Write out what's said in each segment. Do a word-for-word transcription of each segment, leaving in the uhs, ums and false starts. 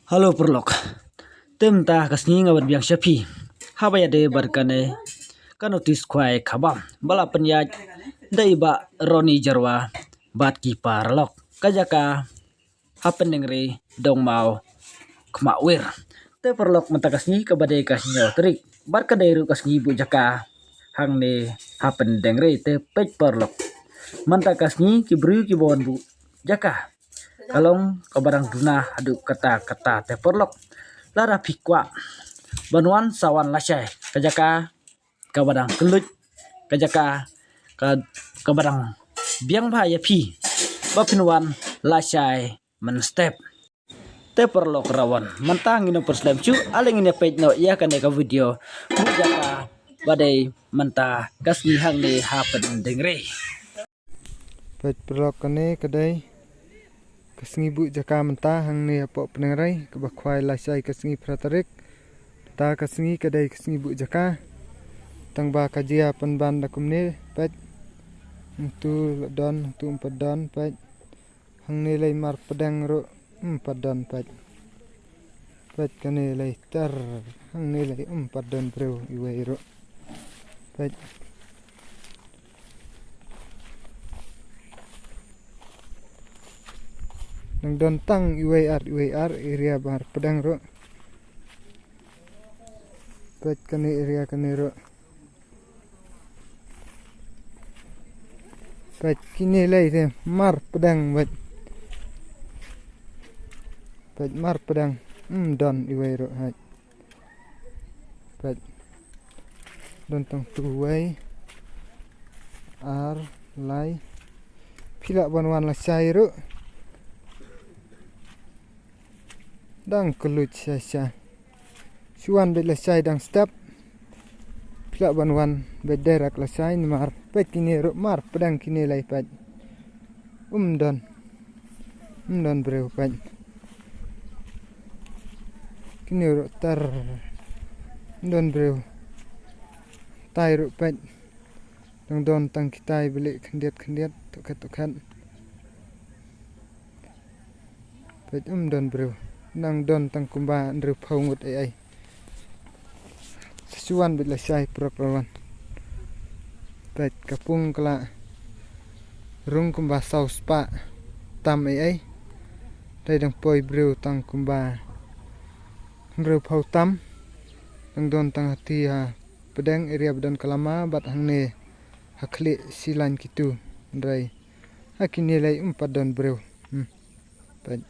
Hello paralok. Te mynta ka sngi nga wan biang sha phi haba ïadei bad kane ka notis khwai kaba la pynïaid da i Bah Ronnie Jyrwa bad ki paralok. Ka jaka ha Pyndengrei, Dongmaw, Khmawir. Te paralok, mynta ka sngi kaba dei ka hynñiew tarik bad ka dei ruh ka sngi buh jaka hangne ha Pyndengrei. Te peit paralok, mynta ka sngi ki briew kiba wan buh jaka ka long kaba dang duna haduh katta katta. Te paralok, lada phi kwah ban wan, sa wan lashai. Ka jaka kaba dang kylluid, ka jaka ka, kaba dang biang bha ïa phi ba phin wan lashai mynstep. Te paralok, rawan mynta ngin ym pynslem shuh, ale ngin ïa peit noh ïa kane ka video buh jaka ba dei mynta ka sngi hangne ha Pyndengrei. Peit paralok, kane ka dei ka sngi buh jaka mynta hangne hapoh Pyndengrei, kaba khwai lashai ka sngi phra tarik. Mynta ka sngi ka dei ka sngi buh jaka. Tang ba ka jia pynban da kumne, peit. Hangtu la don, hangtu ym pat don, peit. Hangne lei mar pdeng ruh ym pat don, peit. Peit kane lei ter, hangne lei ym pat don briew iwei ruh. Peit. Nang don tang iwei ar, iwei ar, area mar pdeng ruh. Peit kane area kane ruh. Peit kine lei te mar pdeng, peit. Peit mar pdeng. Ym don iwei ruh, hait. Peit. Don tang tu wei. Ar, lai. Phi lah ban wan lashai ruh. Dang kylluid sha sha. Shu wan beit lashai dang step. Phi lah ban wan beit direct lashai namar peit kine ruh mar pdeng kine lei, peit. Ym don. Ym don briew, peit. Kine ruh ter. Ym don briew. Tai ruh, peit. Dang don tang kitai bylli khyndiat khyndiat, tukhet tukhet. Peit, ym don briew. Nang don tang kumba hynriew phew ngut ei ei. Sa shu wan beit lashai, paralok, rawan. Peit, ka pung ka la rung kumba saw spah tam ei ei. Dei dang poi briew tang kumba hynriew phew tam. Dang don tang ha ti ha pdeng, area ba don ka lama bad hangne ha khlieh shilaiñ kitu. Hynrei ha kine lei ym pat don briew. Hmm. Peit.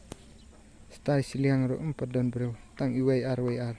Stai shiliang ruh ym pat don briew. Tang iwei ar, iwei ar.